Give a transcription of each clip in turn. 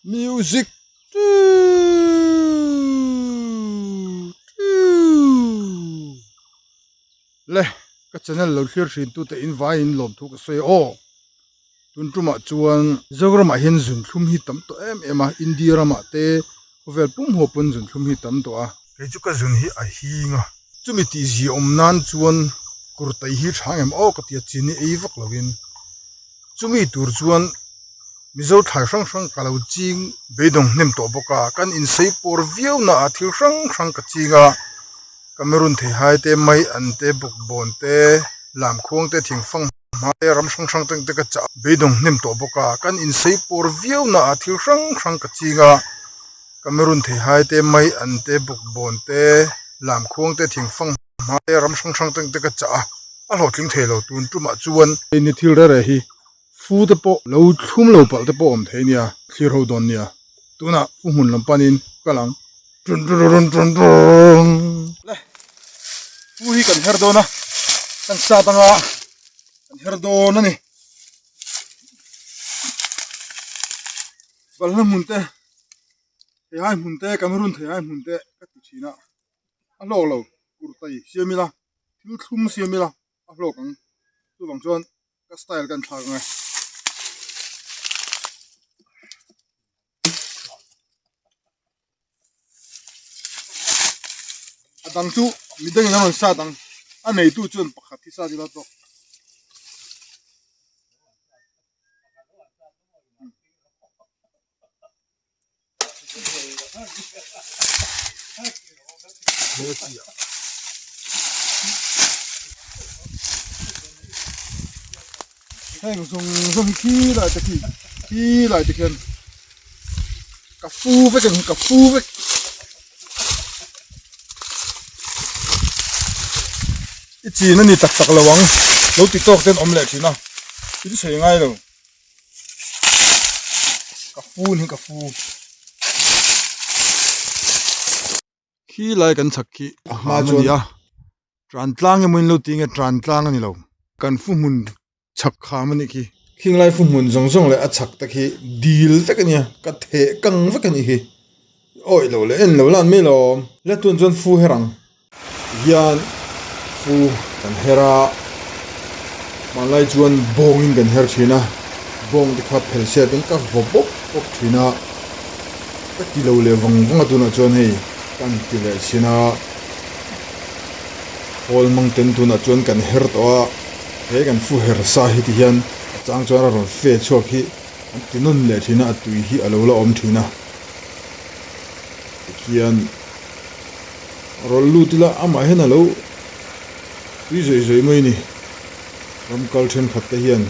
Music ṭiu ṭiu le ka channel lo thlir thin tute in vaiin lawmthu ka sawi a aw tun tumah chuan Zoramah hian zunthlum hi tam tawh em em a India ramah te khawvel pum haw pawn zunthlum hi tam tawh a. Kei chu ka zun hi a hing a chumi tih zia awm nan chuan kurtai hi tha ngem aw ka ti a chini ei vak lovin chumi tur chuan Mizo thlai hrang hrang ka lo ching beidawng hnem tawh bawk a, kan insei pawr viau na ah thil hrang hrang ka ching a, Cameroon theihai te, mai an te, bawkbawn te, lamkhuang te, thingfang hma te, ram hrang hrang te ka chah beidawng hnem tawh bawk a, kan insei pawr viau na ah thil hrang hrang ka ching a, Cameroon theihai te, mai an te, bawkbawn te, lamkhuang te, thingfang hma te, ram hrang hrang te ka chah a, a hlawhtling thei lo tun tumah chuan. Hei ni thil rere hi Fu te pawh lo thlum lo palh te pawh awm thei nia, thlir ho dawn nia. Tunah fu hmun lam panin kal ang. Tun tun tun tun. Le, fu hi kan her dawn a, kan sat anga kan her dawn a ni. Balhla hmun te, theihai hmun te, Cameroon theihai hmun te ka ti thin a, a hlawk lo, kurtai siam ila, thil thlum siam ila a hlawk ang. Chuvang chuan. Ka style kan thlak ang e. A dang chu midangin an rawn sat ang. A neitu chuan pakhat hi sat ila tawk. Heng zawng zawng hi khi lai te khi khi lai te khian ka fu vek ang ka fu vek i chin a ni tak tak lo ang lo ti tawk ten awm leh thin a in sawi ngai lo. Ka fun hi ka fu. Khi lai kan chhak khi a hma a ni a, tran tlang emaw in lo ti nge tran tlang a ni lo, kan fu hmun chhak kham a nih khi. Khing lai fu hmun zawng zawng leh a chhak te khi dil vek a nia, ka theh kang vek a nih hi. Awih lo leh en lo lan mai lawm. La tun chuan fu her ang. Hian fu kan her a, hmanlai chuan bawngin kan her thin a, bawng te kha phel se ten ka vaw bawk bawk thin a, ka ti lo leh vang vang a tunah chuan hei kan ti leh thin a, hawl mang ten tunah chuan kan her tawh a, he kan fu her sa hi ti hian a chang chuan a rawn fe chhuak hi an ti nawn leh thin a, a tui hi a lo la awm thin a, tikhian. Rawn lut ila amah hian a lo tui zawih zawih mai a ni. Ram kal thenkhat te hian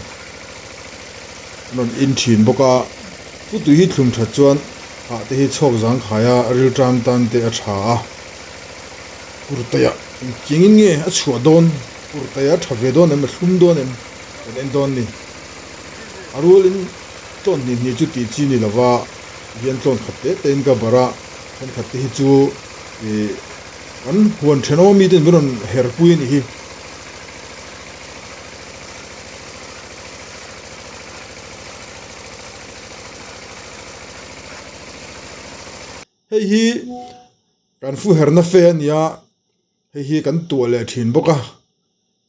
an rawn in thin bawk a, chu tui hi thlum that chuan hah te hi chhawk zang khai a, riltam tan te a tha a. Kurtaia engtiangin nge a chhuah dawn? Kurtaia a tha ve dawn em? A thlum dawn em? Kan en dawn ni. A rualin tlawn hnih hnih chu tih chi ni lova hian tlawn khat te tein ka barh a. Thenkhat te hi chu ih kan huan thenawm ami ten min rawn her pui a nih hi. Hei hi kan fu herna fe a ni a, hei hi kan tuah leh thin bawk a,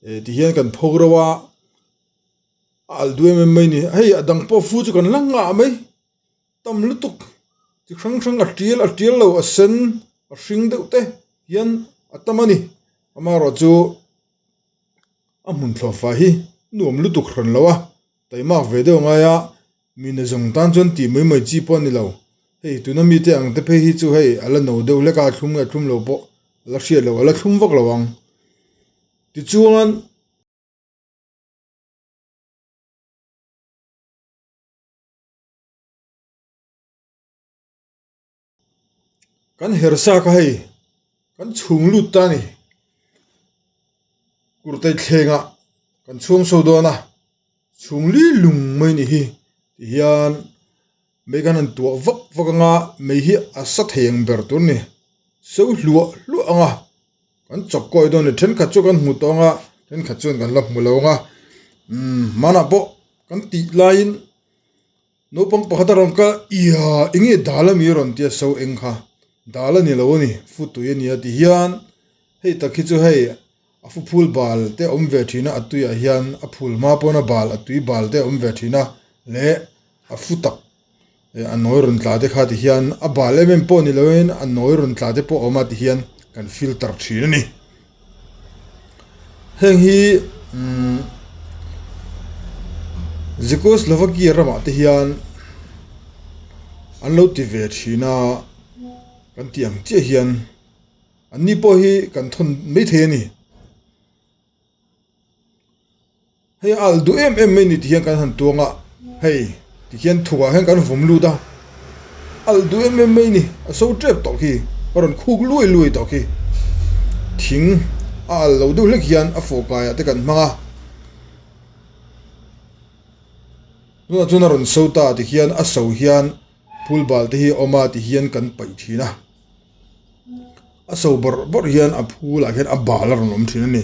eh tihian kan phawk reuh a, a alh duh em em mai a ni. Hei a dang pawh fu chu kan la nghah mai. Tam lutuk chi hrang hrang a tial a tial lo a sen a hring deuh te hian a tam a ni amaherawh chu a hmun thlawh fai hi nuam lutuk hran lo a taimak ve deuh a ngai a mi na zawng tan chuan tih mai mai chi pawh a ni lo hei tuna mite ang te phei hi chu hei a la no deuh hlek a a thlum nge a thlum lo pawh a la hriat loh a la thlum vak lo ang tichuan. Kan her sa kha hei kan chhung lut ta a ni. Kurtai thlengah kan chhuang chho dawn a, chhung li lung mai ni hi tihian mei khan an tuah vak vak anga mei hi a sa thei ang ber tur a ni. So hluah hluah ang a, kan chawp kawi dawn a ni. Thenkhat chu kan hmu tawh ang a, thenkhat chuan kan la hmu lo ang a, umm hmanah pawh kan tih laiin. Naupang pakhat a rawn kal ia eng nge dal ami a rawn tia so eng kha dal a ni lo a ni futui a nia ti hian hei tak hi chu hei a fu phul bal te a awm ve thin a a tuiah hian a phul hma pawn a bal a tui bal te a awm ve thin a leh a fu tak eh a nawi rawn tla te kha ti hian a bal em em pawh ni loin a nawi rawn tla te pawh a awm a ti hian kan filter thin a ni. Heng hi umm Czechoslovakia ramah te hian an lo ti ve thin a kan tih ang chiah hian an ni pawh hi kan thawn maithei a ni. Hei a alh duh em em mai ni ti hian kan han tuang a, hei ti hian thukah hian kan vawm lut a, alh duh em em mai ni, a so tep tawh khi, a rawn khuk luai luai tawh khi, thing a alh lo deuh hlek hian a fawh kaiah te kan hmang a, tunah chuan a rawn so ta ti hian a so hian phul bal te hi a awm a ti hian kan paih thin a, a so bawrh bawrh hian a phulah hian a bal a rawn awm thin a ni.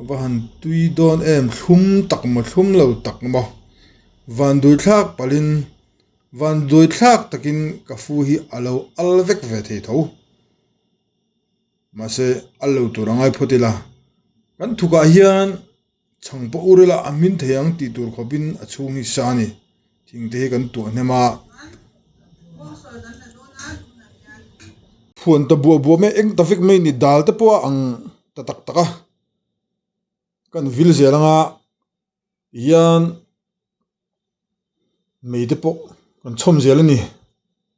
Va han tui dawn em thlum tak maw thlum lo tak maw van dui thlak palhin van dui thlak takin ka fu hi a lo al vek ve thei tho mahse al lo tur a ngai phawt ila kan thukah hian chhang pawh ur ila a hmin thei ang tih tur khawpin a chhung hi sa a ni thing te hi kan tuah hnem a. Phuan ta buah buah mai eng ta vek mai ni dal te pawh a ang ta tak tak a kan vil zel anga hian mei te pawh kan chhawm zel a ni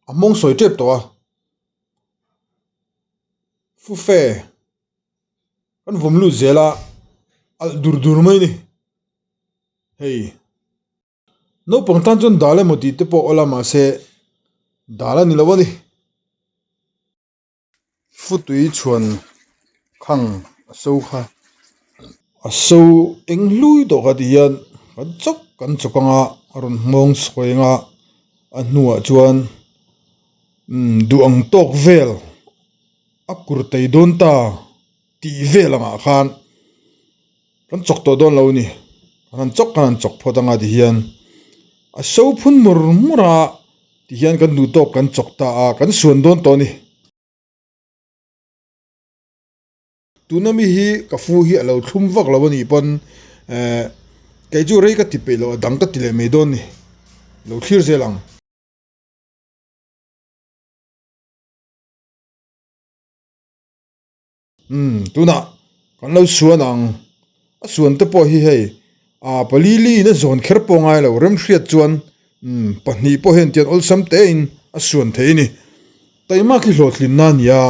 a hmawng sawi tep tawh a fufe kan vawm lut zel a alh dur dur mai a ni hei. Naupang tan chuan dal emaw tih te pawh awla mahse dal a ni lo a ni. Futui chhuan khang a so kha. A so eng hlui tawh kha ti hian kan chawk kan chawk anga a rawn hmawng sawi anga a hnuah chuan umm duh ang tawk vel a kur tei dawn ta tih vel angah khan. Kan chawk tawh dawn lo a ni. Kan han chawk kan han chawk phawt anga ti hian a so phun mur mur a ti hian kan duh tawk kan chawk ta a, kan suan dawn tawh a ni. Tuna mi hi ka fu hi a lo thlum vak lo a nih pawn eh kei chu rei ka ti peih loh a dang ka ti leh mai dawn a ni. Lo thlir zel ang. Umm tunah kan lo suan ang a suan te pawh hi hei ah pali li in a zawn kher pawh ngai lo remhriat chuan umm pahnih pawh hian tian awlsam te in a suan thei a ni taimak hi hlawhtlin na a ni a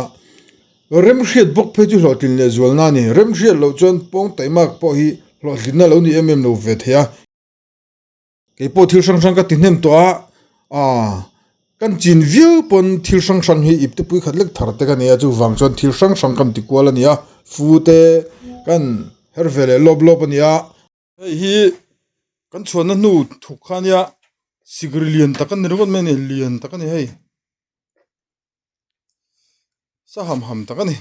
remhriat bawk phei chu hlawhtlin leh zual na a ni remhriat loh chuan pawng taimak pawh hi hlawhtlin na lo ni em em lo ve thei a. Kei pawh thil hrang hrang ka ti hnem tawh a, aaa kan chin viau pawn thil hrang hrang hi ipte pui khat lek thar te ka nei a chuvang chuan thil hrang hrang kan ti kual a ni a, fu te kan her ve leh lawp lawp a ni a. Hei hi kan chhuanna hnu thuk kha a nia sikri lian tak a ni ringawt mai a ni lian tak a ni hei sa ham ham tak a ni.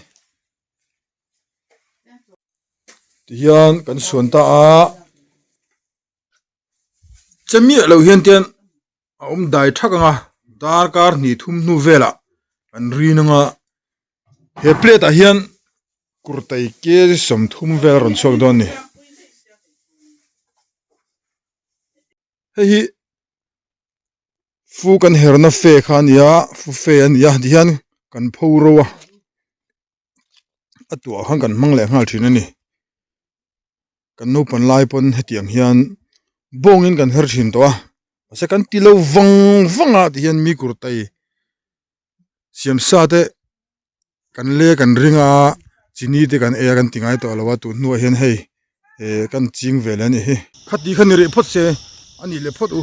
Tihian kan suan ta a. Che miah loh hian tian a awm dai thak ang a darkar hnih thum hnu velah an rin ang a he plate ah hian kurtai kg 30 vel a rawn chhuak dawn a ni hei hi fu kan herna fe kha a ni a fu fe a ni a tihian kan pho ro a a tuah khan kan hmang leh nghal thin a ni. Kan naupan lai pawn hetiang hian bawngin kan her thin tawh a mahse kan ti lo vang vang a tihian mi kurtai siam sa te kan le kan ring a chini te kan ei a kan ti ngai tawh lo a tun hnuah hian hei eh kan ching ve leh a nih hi. Khati kha ni rih phawt se a nih leh phawt u.